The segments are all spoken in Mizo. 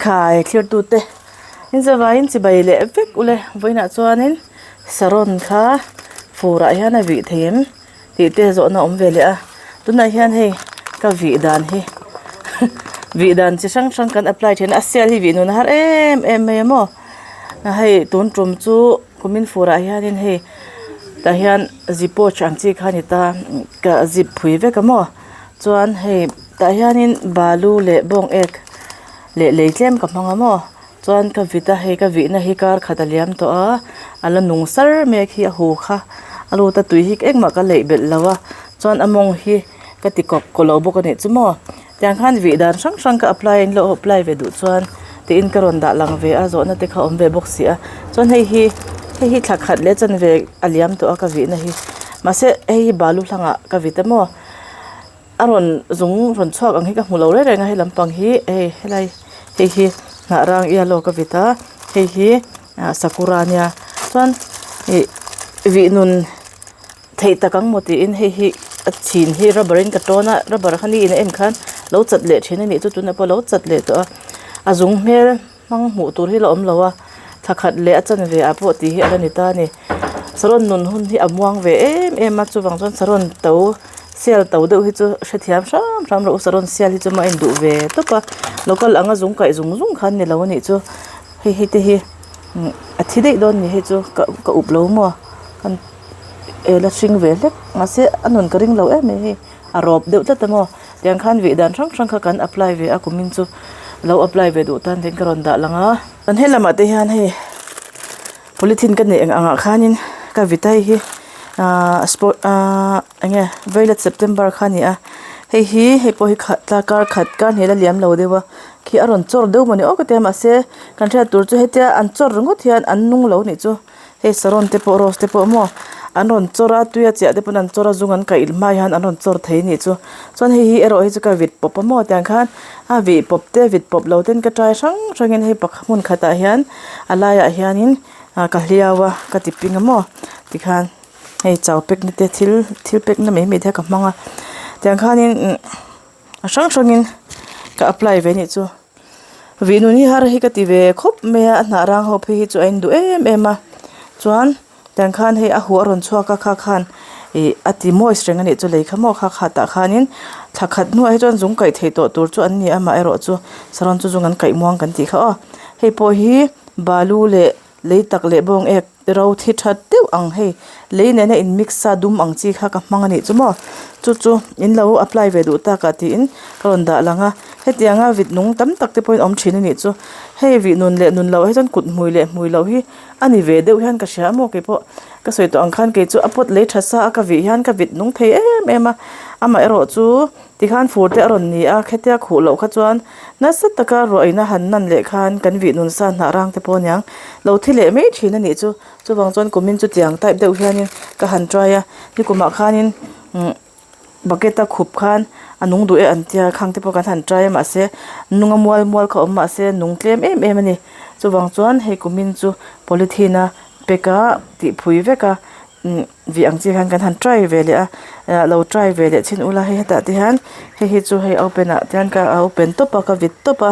Ekhai thlirtute in zavaiin chibai leh vek ule vawiinah chuanin saron kha furah hian a vih thei em tih te zawhna awm ve leh a tunah hian hei ka vih dan hi vih dan chi hrang hrang kan apply thin a a sial hi vih nun a har em em mai a maw hei tun tum chu kumin furah hianin hei tah hian zipawch ang chi kha a ni ta ka zip phui vek a maw. Chuan hei tah hianin balu leh bawng ek leh lei tlem ka hmang a maw chuan ka vit a hei ka vihna hi kar khat a liam tawh a a la nung sar mek hi a hu kha a lut a tui hi engmah ka leih belh lo a chuan a mawng hi ka ti kawp kaw lo bawk a nih chu maw tiang khan vih dan hrang hrang ka apply in lo apply ve duh chuan tiin ka rawn dah lang ve a zawhna te kha awm ve bawk si a chuan hei hi hei hi thla khat leh chanve a liam tawh a ka vihna hi mahse hei hi balu hlangah ka vit a maw. A rawn zung rawn chhuak ang hi ka hmu lo reng reng a hei lampang hi hei helai hei hi hnah rang yellow ka vit a hei hi ah sakura ania chuan ih vih nun theih tak ang maw tiin hei hi a chhin hi rubber in ka tawn a rubber kha ni in a en khan lo chat leh thin a nih chu tunah pawh a lo chat leh tawh a a zung hmel. Hmang hmuh tur hi la awm lo a, thla khat leh a chanve ah pawh tih hi a la ni ta a ni. Saron nun hun hi a muang ve em em a, chuvang chuan saron to sial to deuh hi chu hrethiam hram hram rawh u, saron sial hi chu mah a induh ve tawp a, local anga zung kaih zung zung kha an ni lo a nih chu, hei hi te hi a thi daih dawn a ni hei chu ka ka up lo maw kan eh la hring ve hlek mahse a nun ka ring lo em mai hei. A rawp deuh tlat a maw tiang khan vih dan hrang hrang kha kan apply ve a kumin chu lo apply ve duh tan tiin ka rawn dah lang a. Kan he lamah te hian hei polythene ka neih ang angah khanin ka vit a hei hi ahh sport ahh eng nge violet september kha a ni a hei hi hei pawh hi khat tla kar khat kar hnih la liam lo deuh a khi a rawn chawr deuh mawni awk a tia mahse kan hriat tur chu hetia an chawr ringawt hian an nung lo nih chu. Hei saron te pawh rose te pawh maw an rawn chawr a tui a chiah te pawn an chawr a zung an kaih hma hian an rawn chawr thei a nih chu chuan hei hi erawh hi chu ka vit pawp a maw tiang khan a vih pawp te vit pawp lo ten ka try hrang hrang in hei pakhat hmun khatah hian a laiah hianin ah ka hliau a ka ti ping a maw tikhan hei chau pack na te thil thil pack na mai mai te ka hmang a tiang khanin a hrang hrangin ka apply ve a nih chu. Vih nun hi har hi ka ti ve khawp mai a a hnah rang ho phei hi chu a induh em em a chuan tiang khan hei a huh a rawn chhuak a kha khan ih a ti moist reng a nih chu lei kha maw kha khatah khanin thla khat hnuah hi chuan zung kaih theih tawh tur chu an ni a amaherawh chu saron chu zung an kaih muang kan tih kha aw hei pawh hi balu leh lei tak leh bawng ek ro thi tha deuh ang hei lei nena in mix a dum ang chi kha ka hmang a nih chu maw chu chu in lo apply ve duh tak ah tiin ka rawn dah lang a hetianga vit nung tam tak te pawhin awm thin a nih chu hei vih nun leh nun loh hi chuan kut hmui leh hmui loh hi a ni ve deuh hian ka hria a maw keipawh ka sawi tawh ang khan kei chu a pawt lei tha sa a ka vih hian ka vit nung thei em em a amaherawh chu tikhan fur te a rawn ni a khetia khuh loh kha chuan Nasa taka ruahina han nan leh khan kan vih nun sa hnah rang te pawh aniang lo thi leh mai thin a nih chu. Chuvang chuan kumin chutiang type deuh hianin ka han try a, nikumah khanin umm bucket a khup khan a nung duh e an tia khang te pawh kan han try a mahse nunga mual mual kha awm mahse nung tlem em em a ni. Chuvang chuan hei kumin chu polythene a pack a tihphui vek a. Vih ang chi hian kan han try ve leh a ah lo try ve leh chhin ula hei hetah te hian hei hi chu hei open ah te hian ka open tawp a ka vit tawp a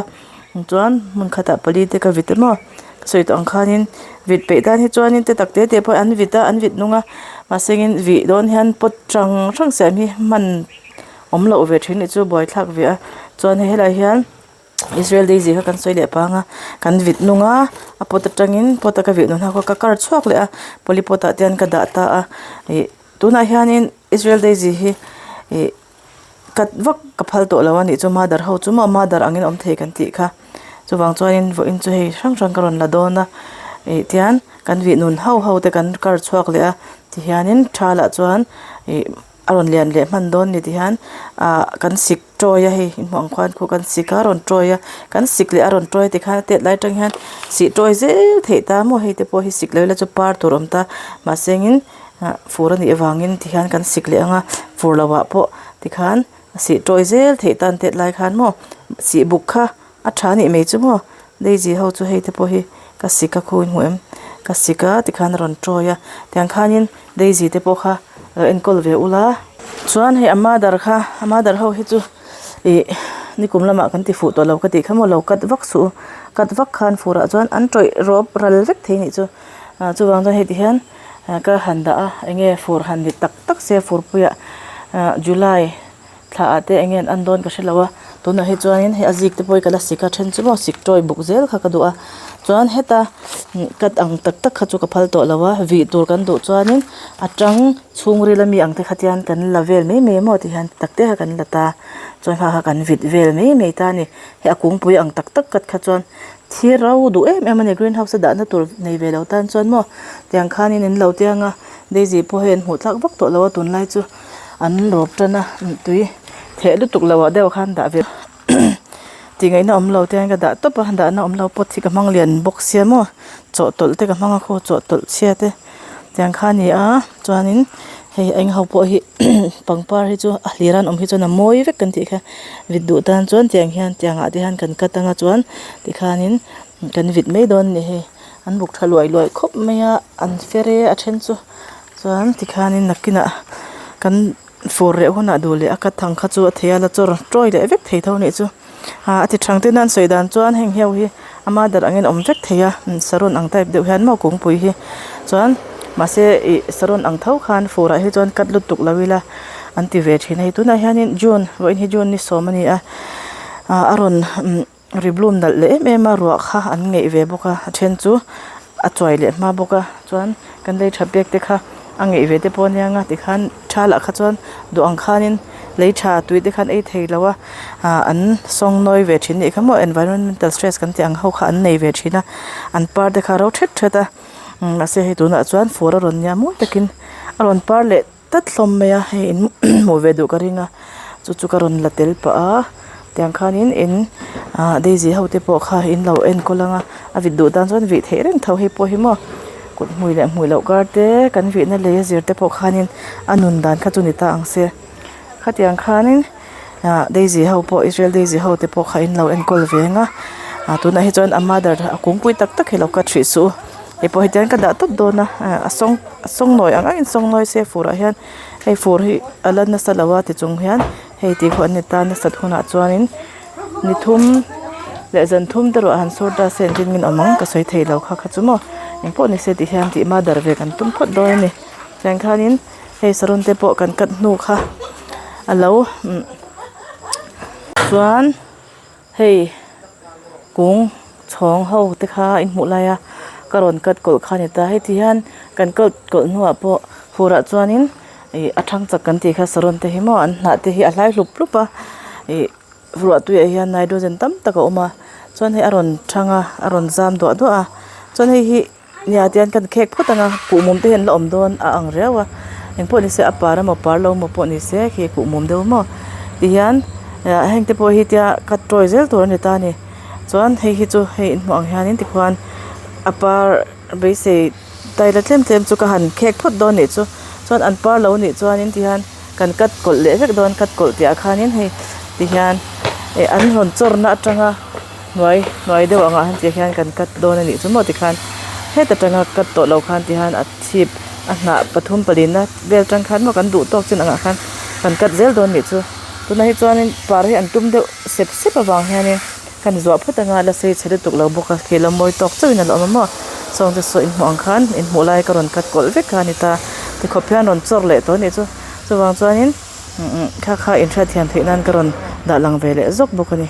chuan hmun khatah pali te ka vit a maw ka sawi tawh ang khanin vit peih tan hi chuanin te tak te te pawh an vit a an vit nung a mahse in vih dawn hian pot hrang hrang siam hi hman awm loh ve thin nih chu buaithlak ve a chuan hei helaiah hian. Israel daisy kha kan sawi leh pang a kan vit nung a a pot atangin pot a ka vih nun ho kha ka kar chhuak leh a polypot ah te hian ka dah ta a ih tunah hianin Israel daisy hi ih cut vak ka phal tawh lo a nih chu mother ho chu maw mother angin a awm thei kan tih kha chuvang chuanin vawiin chu hei hrang hrang ka rawn la dawn a ih tian kan vih nun ho ho te kan kar chhuak leh a tihianin tha lah chuan ih. A rawn lian leh hman dawn ni ti hian ah kan sik tawi a hei inhmuh ang khuan khu kan sik a rawn tawi a kan sik leh a rawn tawi tikhan a tet lai atang hian sih tawi zel theih ta maw hei te pawh hi sik lo ila chu par tur a awm ta mahse engin ah fur a nih avangin tikhian kan sik leh ang a fur lo ah pawh tikhan a sih tawi zel theih tan tet lai khan maw sih buk kha a tha a nih mai chu maw daisy ho chu hei te pawh hi ka sik a khu in hmuh em ka sik a tikhan a rawn tawi a tiang khanin daisy te pawh kha lo enkawl ve ula chuan hei a mother kha a mother ho hi chu ih nikum lamah kan ti fuh tawh lo ka tih kha maw lo cut vak suh u. Cut vak khan furah chuan an tawih rawp ral vek thei anih chu ah chuvang chuan heti hian ka han dah a enge fur han ni tak tak se furpuiah ah july thla ah te enge an an dawn ka hrelo a tunah hi chuanin hei a zik te pawh hi ka la sik a then chu maw sik tawi buk zel kha ka duh a chuan heta cut ang tak tak kha chu ka phal tawh lo a vih tur kan duh chuanin a tang chhungril ami ang te kha tian kan la vel mai mai maw ti hian tak te kha kan la ta chuan kha kha kan vit vel mai mai ta a ni hei a kungpui ang tak tak cut kha chuan thil ro duh em em a ni green house a dahna tur nei ve lo tan chuan maw tiang khanin an lo tiang a daisy pawh hei an hmuh tlak vak tawh lo a tunlai chu an rawp tan a tui theh lutuk loh ah deuh khan dah ve tih ngaihna awm lo te hian ka dah tawp a dahna awm lo pot hi ka hmang lian bawk sia maw chawhtawlh te ka hmang a khaw chawhtawlh chhia te tiang kha a ni a chuanin hei eng ho pawh hi pangpar hi chu a hlir an awm hi chuan a mawi vek kan tih kha vit duh tan chuan tiang hian tiang ah te hian kan cut anga chuan tikhanin kan vit mai dawn a ni hei an buk tha luai luai khawp mai a an fer e a then chu. Chuan tikhanin nakinah kan fur reh hunah duh leh a cut ang kha chu a thei a la chawr tawi leh vek thei tho a nih chu ah a ti thang te nan sawi dan chuan heng hiau hi ama darh angin a awm vek thei a saron ang type deuh hian maw kungpui hi chuan mahse ih saron ang tho khan furah hi chuan cut lutuk lo ila an ti ve thin a hei tunah hianin june vawiin hi june ni sawm a ni a ah a rawn umm. Ri bloom nalh leh em em a ruah kha an ngeih ve bawk a a then chu a chuai leh hma bawk a chuan kan lei tha pek te kha a ngeih ve te pawh a nia nga tikhan tha lah kha chuan duh ang khanin lei tha tui te khan ei thei lo a ah an sawng nawi ve thin anih kha maw environmental stress kan tih ang ho kha an nei ve thin a an par te kha a ro thet thet a mahse hei tunah chuan fur a rawn nia mawi takin a rawn par leh. Tlat hlawm mai a hei in hmuh ve duh ka ring a chu chu ka rawn la tel pah a tiang khanin in ah daisy ho te pawh kha in lo enkawl ang a a vit duh tan chuan vih theih reng tho hei pawh hi maw kut hmui leh hmui loh kar te kan vihna lei a zir te pawh khanin a nun dan kha chu ni ta ang se khatiang khanin ah daisy ho pawh Israel daisy ho te pawh kha in lo enkawl ve ang a ah tunah hi chuan a mother a kungpui tak tak hi lo cut hrih suh u. Hei pawh hetiang ka dah tawp dawn a ah a sawng a sawng nawi ang angin sawng nawi se furah hian hei fur hi a la nasa lo a ti chung hian hei tih pawh an ni ta nasat hunah chuanin ni thum leh zan thum te erawh han sur ta se engtin nge awm ang ka sawi thei lo kha kha chu maw engpawh ni se tih hian tih mother ve kan tum phawt dawn a ni tiang khanin hei saron te pawh kan cut hnu kha a lo umm chuan. Hei kung chhawng ho te kha in hmuh lai a ka rawn cut kawlh kha a ni ta heti hian kan cut kawlh hnuah pawh furah chuanin ih a thang chak kan tih kha saron te hi maw an hnah te hi a hlai hlup hlup a ih ruah tuiah hian nitrogen tam tak a awm a chuan hei a rawn thang a a rawn zam duah duah a chuan hei hi. Nia tian kan khek phawt ang a kuhmum te hi an la awm dawn a ang riau a engpawh ni se a par emaw par lo emaw pawh ni se khi kuhmum deuh maw tihian ah heng te pawh hi tia cut tawi zel tur a ni ta a ni chuan hei hi chu hei inhmuh ang hianin tikhuan a par beisei taila tlem tlem chu ka han khek phawt dawn anih chu chuan an par lo anih chuanin tihian kan cut kawlh leh vek dawn cut kawlh tih ah khanin hei tihian eh an rawn chawrna atanga. Hnuai hnuai deuh angah han tih hian kan cut dawn a nih chu maw tikhan heta tanga cut tawh lo khan tihian a chhip a hnah pathum palina vel tang khan maw kan duh tawk chin angah khan kan cut zel dawn a nih chu tunah hi chuanin par hi an tum deuh sep sep avang hianin kan zuah phawt anga la sei chhe lutuk lo bawk a khi la mawi tawk chauhin a la awm a maw sawng te saw inhmuh ang khan inhmuh lai ka rawn cut kawlh vek kha a ni ta tikhawp hian rawn chawr leh tawh a nih chu chuvang chuanin kha kha inhriatthiam theih nan ka rawn dah lang ve leh zawk bawk a ni.